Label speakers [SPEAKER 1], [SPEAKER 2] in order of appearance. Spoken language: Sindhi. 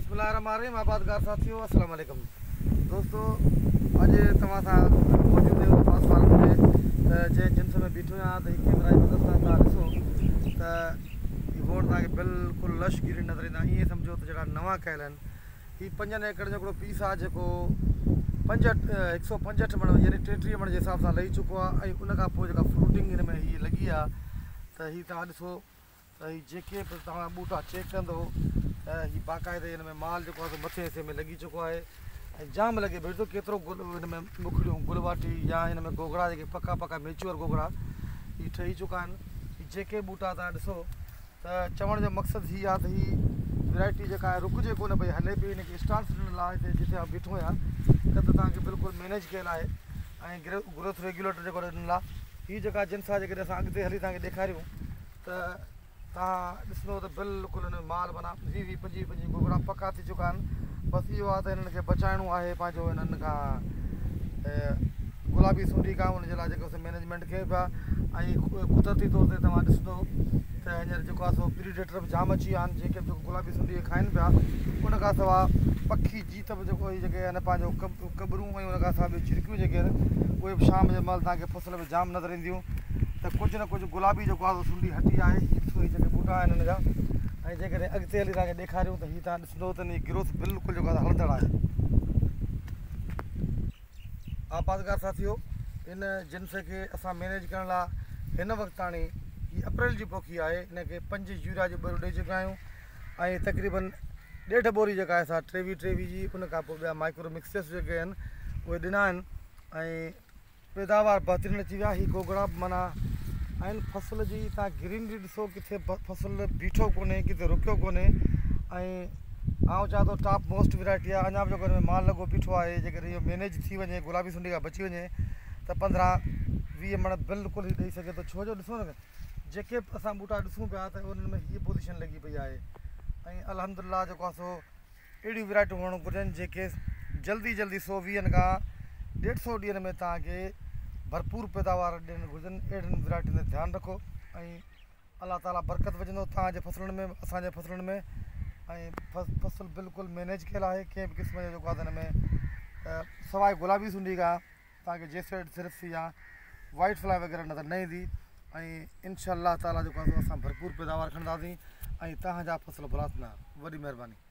[SPEAKER 1] بسم الله الرحمن الرحيم آبادگار ساٿيو السلام عليڪم دوستو اڄ توهان سان موجود آهيون خاص فارم تي ته جنهن جنس ۾ بيٺو آهيان ته هي ڪيمرا جي مدد سان توهان ڏسو ته هي ووڻ توهان کي بلڪل لش گرين نظر ايندا ائين سمجهو ته جهڙا نوان ڪيل آهن هي پنجن ايڪڙ جو هڪڙو پيس آهي جيڪو پنجهٺ هڪ سو پنجهٺ مڻ يعني 33 مڻ جي حساب سان لهي چڪو آهي ۽ ان کان پوء جيڪا فروٽنگ هن ۾ هي لڳي آهي ته هي توهان ڏسو ته هي جيڪي به توهان ٻوٽا چيڪ ڪندو ته هي باقاعدي هن ۾ مال جيڪو آهي سو مٿين حصي ۾ لڳي چڪو آهي ۽ جام لڳي پيو ڏسو ڪيترو گل هن ۾ مکڙيون گل واٽي يا هن ۾ گوگڙا جيڪي پڪا پڪا ميچوئر گوگڙا هي ٺهي چڪا آهن هي جيڪي ٻوٽا توهان ڏسو ته چوڻ جو مقصد هي آهي ته هي ورائٽي جيڪا آهي رڪجي ڪونه پئي هلي پئي هن کي اسٽانس ڏنل آهي هتي جتي آئون بيٺو آهيان ته توهان کي بلڪل مينيج ڪيل آهي ۽ گروٿ ريگيوليٽر جيڪو ڏنل آهي هي جيڪا جنس آهي جيڪڏهن اسان اڳتي هلي توهان کي ڏيکاريون ته توهان ڏسندو ته بلڪل هن ۾ مال معنيٰ ويهه ويهه پنجويهه پنجويهه گوگڙا پڪا ٿي چڪا آهن بس اهو آهي ته هنن کي بچائڻو آهي پنهنجو هنن کان گلابي سنڊي کان ان جي لاء جيڪو سو مينيجمينٽ ڪيون پيا ۽ قدرتي طور تي توهان ڏسندو ته هينئر جيڪو آهي سو پريڊيٽر به جام اچي ويا آهن جيڪي به گلابي سنڊي کي کائن پيا ان کان سواء پکي جيت به جيڪو هي جيڪي آهن پنهنجو ڪٻرون ۽ ان کان سواء ٻيون جهرڪيون جيڪي آهن اهي به شام جي مهل توهان کي فصل ۾ جام نظر اينديون ته ڪجهه نه ڪجهه گلابي جيڪو آهي سو سنڊي هٽي آهي هي ڏسو هي جيڪي ٻوٽا آهن هن جا ۽ جيڪڏهن اڳتي هلي توهان کي ڏيکاريون ته هي توهان ڏسندو ته هن جي گروٿ بلڪل جيڪو آهي هلندڙ آهي. آبادگار ساٿيو ان جنس کي اسان مينيج ڪرڻ لاء هن وقت تاڻي هي اپريل جي پوکي آهي ان کي پنج يوريا جون ٻوريون ڏئي چڪا آهيون ۽ تقريبن ڏيڍ ٻوري جيڪا آهي سا ٽيويهه ٽيويهه جي ان کان پوء ٻيا مائڪرو مڪسچرس جيڪي آهن اهي ڏنا آهن ۽ پيداوار بهترين اچي ويا هي گوگڙا به معنيٰ آهن فصل جي تان گرينري ڏسو ڪٿي فصل بيٺو ڪونهي ڪٿي رڪيو ڪونهي ۽ آئون چوان ٿو ٽاپ موسٽ ورائٽي آهي اڃا به جيڪو هن ۾ مال لڳو بيٺو آهي جيڪڏهن اهو مينيج ٿي وڃي گلابي سنڊي کان بچي وڃي ته پندرهن 20 مڻ بلڪل هي ڏئي سگهي ٿو ڇو جو ڏسو نه جيڪي به اسان ٻوٽا ڏسون پيا ته انهن ۾ هيء پوزيشن لڳي پئي آهي ۽ الحمد لله جيڪو آهي سو اهڙيون ورائٽيون هئڻ گهرجن جيڪي جلدي جلدي سو ويهن کان ڏيڍ سو ڏينهن ۾ توهان کي ڀرپور پيداوار ڏيڻ گهرجن اهڙين ورائٽين تي ڌيان رکو ۽ الله تعالي برڪت وجهندو توهان جي فصلن ۾ اسان جي فصلن ۾ ۽ فصل بلڪل مينيج ڪيل آهي ڪنهن به قسم جو جيڪو آهي هن ۾ سواء گلابي سنڊي کان توهان کي جيسيڊ صرف يا وائيٽ فلائي وغيره نظر نه ايندي ۽ انشاء الله تعالي جيڪو آهي سو اسان ڀرپور پيداوار کڻنداسين ۽ توهان جا فصل ڀلا ٿيندا وڏي مهرباني.